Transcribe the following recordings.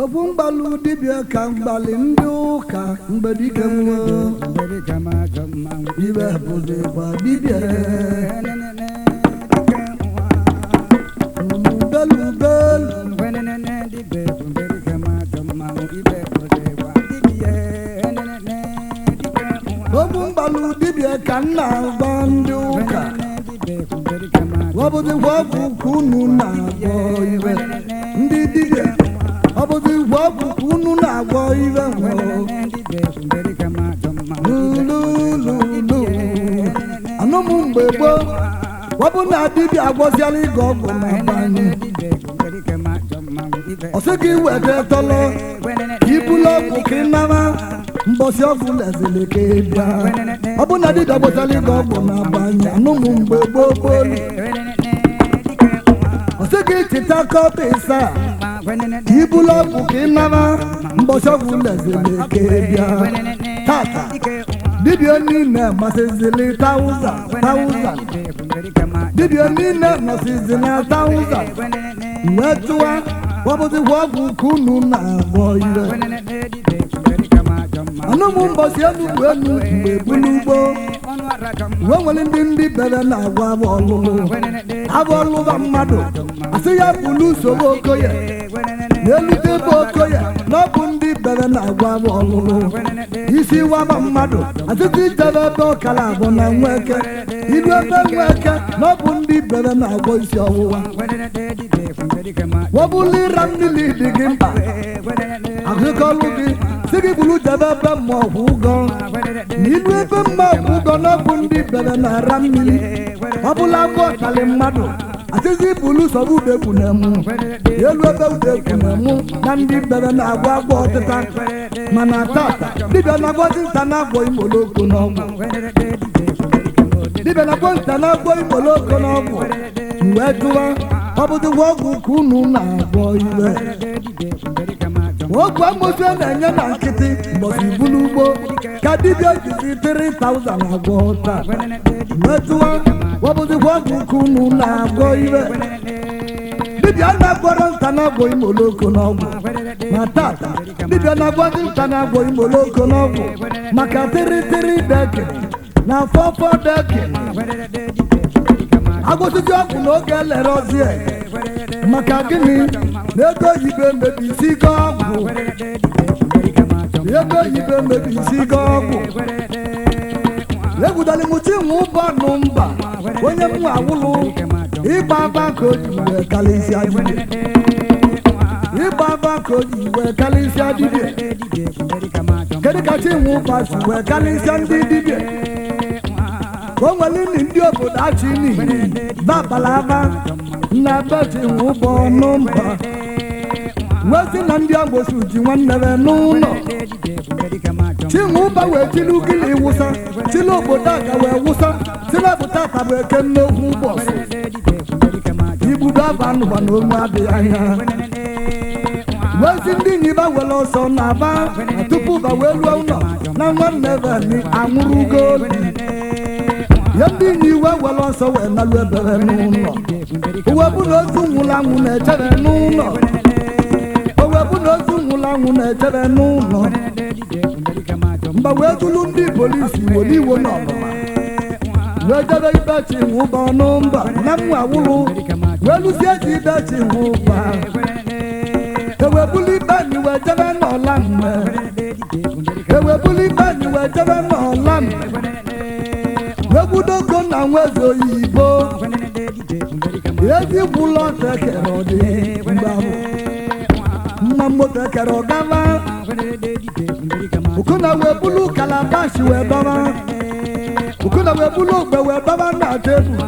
Okwu mgbalụ dibịa ka mgbalị ndị ụka mgbe dike nwụọ ibe bụzikwa dibịa belubelu. Okwu mgbalụ dibịa ka m na-agba ndị ụka ọ bụzikwa ọgwụ ka unu na-agwọ ibe ndị dibịa, ọ bụzikwa ọgwụ ka unu na-agwọ ibe nwụọ lulululu. Anụ m mgbe gboo, ọ bụ na dibịa agwọziala ịgọ ọgwụ na banyị, ọ sị gị weta tọlọ ka ibulu ọgwụ ka ị nara mbọsị ọgwụ lezili ka ị bịa. Ọ bụ na dibịa agwọziala ịgọ ọgwụ na banyị, anụ m mgbe gboo gboo, ọ sị gị chịta kọpa ịsaa ka ibulu ọgwụ ka ị nara mbọsị ọgwụ lezili ka ị bịa. Tata dibịa niile masịzili taụzan taụzan, dibịa niile nọsịzi na taụzan wee tụwa. Ọ bụzikwa ọgwụ ka unu na-agwọ ire. Anụ m mbọsị enugwu enu mgbe bulu ugbo wee nwere ndị bere na-agwa abụ ọlụlụ abụ ọlụba mmadụ, asị ya bulu usoro okoye na-elute ebe okoye na ọ bụ ndị bere na-agwa abụ ọlụlụ isi waba mmadụ, asịsị ijebe ebe ọkara abụ na nweke ilu ebe nweke na ọ bụ ndị bere na-agwọ isi ọwụwa. Wọbụla ịra mmiri dị gị mkpa, ahụkọlụ gị si gị buru jebe ebe mma ọgwụ ụgọ na ilu ebe mma ọgwụ ụgọ na ọ bụ ndị bere na-ara mmiri. Ọbụla agwọ ọtalị mmadụ, asịsị bulu sọrọ udegwu na emu elu ebe udegwu na emu na ndị bere na-agwọ agwọ ọtịta. Mana tata dibịa na-agwọzi nta na-agwọ imoloko n'ọgwụ, dibịa na-agwọ nta na-agwọ imoloko n'ọgwụ wee tụwa. Ọ bụzikwa ọgwụ ka unu na-agwọ iwe. Ọgwụ amosu a na-enye na nkịtị mbọsị bulu ugbo ka dibịa jizi 3000 agwọ taa wee tụwa. Ọ bụzikwa ọgwụ ka unu na-agwọ iwe. Dibịa na-agwọrọ nta na-agwọ imoloko n'ọgwụ, ma tata dibịa na-agwọzi nta na-agwọ imoloko n'ọgwụ maka tịrịtịrị dekin na fọfọ dekin agwụsịzi ọgwụ n'oge elere ozie. Maka gịnị na ego oyibo emebisigo ọgwụ, ego oyibo emebisigo ọgwụ. Egwudali m chinwe ụbọnụ mba onye m awụlụ ịgba aba ka o ji wee kalịsịa dibịa, ịgba aba ka o ji wee kalịsịa dibịa. Kedu ka chinwe ụba si wee kalịsịa ndị dibịa? O nwere nni ndị obodo achị n'ihi babalaba na ebe chinwe ụbọ n'mba wee sị na ndị agbosu ji nwanne be n'ụlọ chinwe ụba wee chilu gịlị wụsa chilu obodo aga wee wụsa silabụta bụ eke nnokwu ụbọchị igbudo aba nụwa na onwe adịghị anya wee sị ndị nyiba were ọsọ na aba na tupu ba wee luo ụlọ na nwanne be anwụrụgo ya. Ndị nyi iwe were ọsọ wee nalụ ebere n'ụlọ uwe bụ na otu nwụrụ anwụ na-echere n'ụlọ, owe bụ na otu nwụrụ anwụ na-echere n'ụlọ mba wee dulu ndị polisi were iwe n'ọnụma wee jebe ibe chinwe ụba ọnụ mba na mma awụlụ wee lụzie ji ibe chinwe ụba ewe bulu ibe anyị wee jebe n'ọla mgbe ewe bulu ibe anyị wee jebe n'ọla mgbe wee gwudogo na nweze oyibo ezi gwụlọ tekere ọdị mgbe ahụ mma moto ekere ọgava okuna wee bulu kalabashi wee dọba, okuna wee bulu ogbe wee dọba na tebụl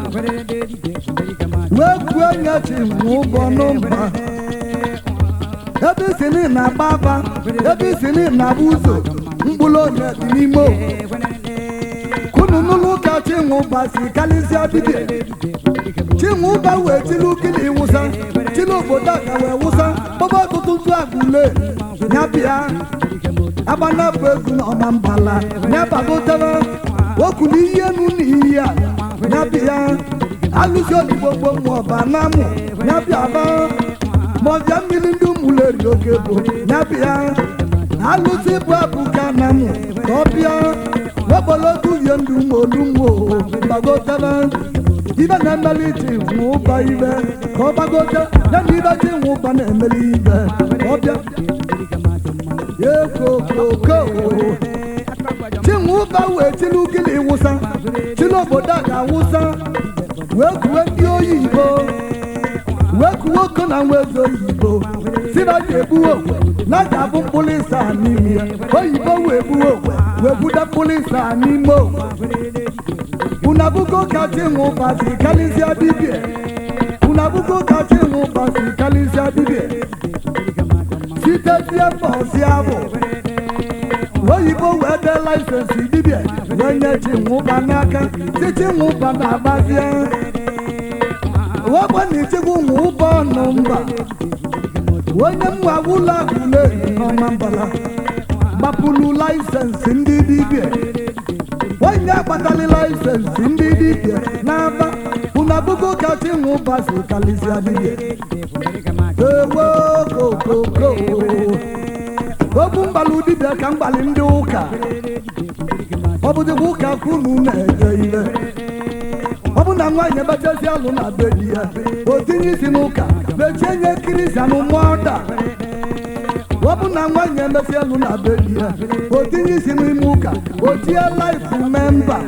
wee gwuo nye chinwe ụbọ n'mba ebe isi ni na-agba aba ebe isi ni na-agba ụzọ mkpụrụ onye dị n'ime okwu kunu n'ụlọ ụka chinwe ụba si kalịsịa dibịa. Chinwe ụba wee chilu gịnị wụsa chilu obodo aka wee wụsa kpọba ọtụtụ nzu agụle ya bịa agbanapụ egwu na ọma mbala ya bagotebe okwu na iyi enu na iyi a ya bịa alụsị odigbo gboo ma ọba na amụ ya bịa ba. Ma ọbịa mmiri ndị ụmụleri oke bụ ya bịa. Alụsị bụ abụka na mụ ka ọ bịa. Wepụlọtụ uhie ndụ m olumụ gbagotebe. Ibe na-emeli chi nwụba ibe ka ọ gbagote ya na ibe chi nwụba na-emeli ibe ka ọ bịa. Ekokoko chinwụba wee chilu gịlị wụsa chilu obodo a ga-awụsa wee kuwe ndị oyibo wee kuwe oko na nwa eze oyibo si na ji egbuwe okwe na ji abụ mkpụrụ ịsa n'ime ya oyibo wee gbuwe okwe wee buda mkpụrụ ịsa n'ime okwe. Unu abụgo ka chinwụba si kalịsịa dibịa. Unu abụgo ka chinwụba si kalịsịa dibịa. Site tie mbọsị abụ oyibo wee dee laịsensị dibịa wee nye chinwụba n'aka si chinwụba na-agbazie. Wekwa na ichekwa nwụba ọnụ mba onye mwa wụlọ akụle n'ọma mbala gbapụlụ laịsensị ndị dibịa. Onye agbatali laịsensị ndị dibịa n'aba. Unu abụgo ka chinwụba si kalịsịa dibịa. Ewo kokoko okwu mgbalị dibịa ka mgbalị ndị ụka. Ọ bụdịkwa ụka ka unu na-eje ile. Ọ bụ na nwaanyị ebechezi alụ na be di ya o tinye isi n'ụka mechie nye kristian mọda. Ọ bụ na nwaanyị emesi alụ na be di ya o tinye isi n'ime ụka o tie laịf memba.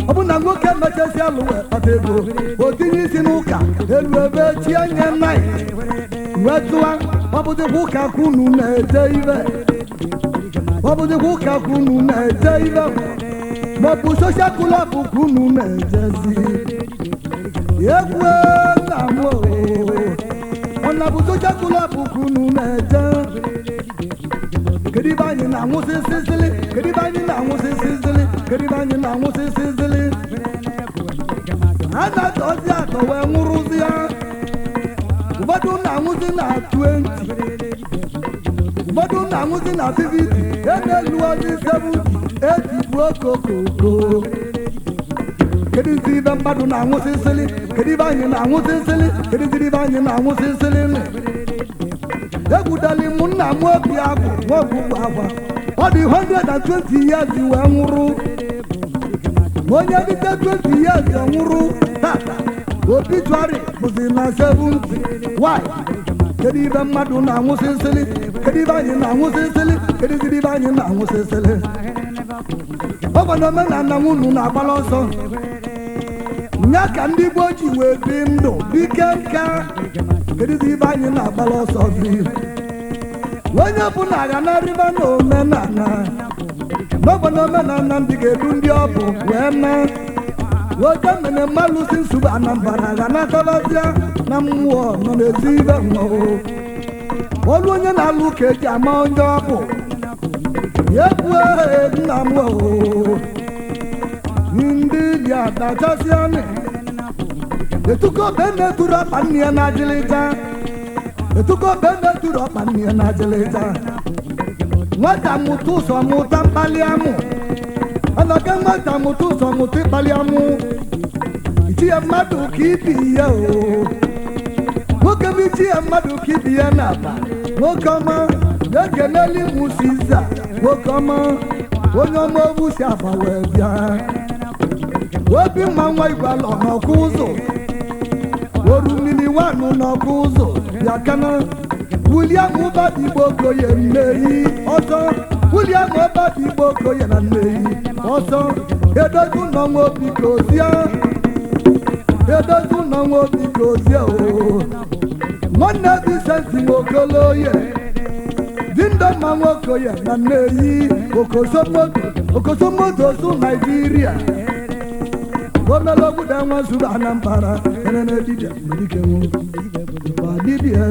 Ọ bụ na nwoke emechezi alụ wee kpata ego o tinye isi n'ụka elu ebe chie nye nait wee tụwa. Ọ bụdịkwa ụka ka unu na-eje ibe. Ọ bụdịkwa ụka ka unu na-eje ibe. Maọbụ soshal klọb ka unu na-ejezi. Egwu nna m ọ na bụ soshal klọb ka unu na-eje. Kedu ibe anyị na-anwụsị sisili? Kedu ibe anyị na-anwụsị sisili? Kedu ibe anyị na-anwụsị sisili? A na-atọzi atọ wee nwụrụzi ya. Ụfọdụ na-anwụsị na 20, ụfọdụ na-anwụsị na 50, e na-eluozi 70, 80 bụ okokoko. Kedu isi ibe mmadụ na-anwụsị sịlị? Kedu ibe anyị na-anwụsị sịlị? Kedu isi ibe anyị na-anwụsị sịlị? Egwudali m nna m obi agwụ nwaọgwụgwụ agwa ọ dị 120 years wee nwụrụ. Onye dịte 20 years nwụrụ tata obituary bụzi na 70. Why? Kedu ibe mmadụ na-anwụsị sịlị? Kedu ibe anyị na-anwụsị sịlị? Kedu isi ibe anyị na-anwụsị sịlị? Ọ bụ na omenala unu na-agbala ọsọ nya ka ndị gboo ji wee bi ndụ bike nka. Kedu isi ibe anyị na-agbala ọsọ zi? Onye bụ na agha na-arịba na omenala n'ọbụ na omenala ndị ga-edu ndị ọ bụ wee mee. Oje mene mmalụ si nsogbu Anambra ga na-atabazia na mmụọ nọ n'ezi ibe mmụọ. Olu onye na-alụ ka eji ama onye ọ bụ. Egwu nna m ndị dị adachasịanị etuko be na-eturu ọkpa nne ya na ajịlịja. Etuko be na-eturu ọkpa nne ya na ajịlịja. Nwata mụta ụzọ mụta mkpali amụ. Ọnọdụ nwata mụta ụzọ mụta ịkpali amụ. Ichi ya mmadụ ka ibi ya o. Nwoke bụ ichi ya mmadụ ka ibi ya na-aba. Nwoke ọma na-ekeleli mụ Siza. Nwoke ọma onye ọma owu si aba wee bịa. Obi mma nwa igwe alọ n'ọkụ ụzọ. Oru mmiri wanụ n'ọkụ ụzọ bịa kana. William Ụbadigbo Okoye Nneyi ọsọ. William Ụbadigbo Okoye na Nneyi ọsọ. Edozi ụlọ nwa obi ka ozie. Edozi ụlọ nwa obi ka ozie o. Nwanne Vincent Nwokoloye di ndụ mma Nwokoye na Nneyi Okosomoto su Naijiria. Omelogwude nwa zuru Anambra enene dibịa nwere ike nwụ dibịa.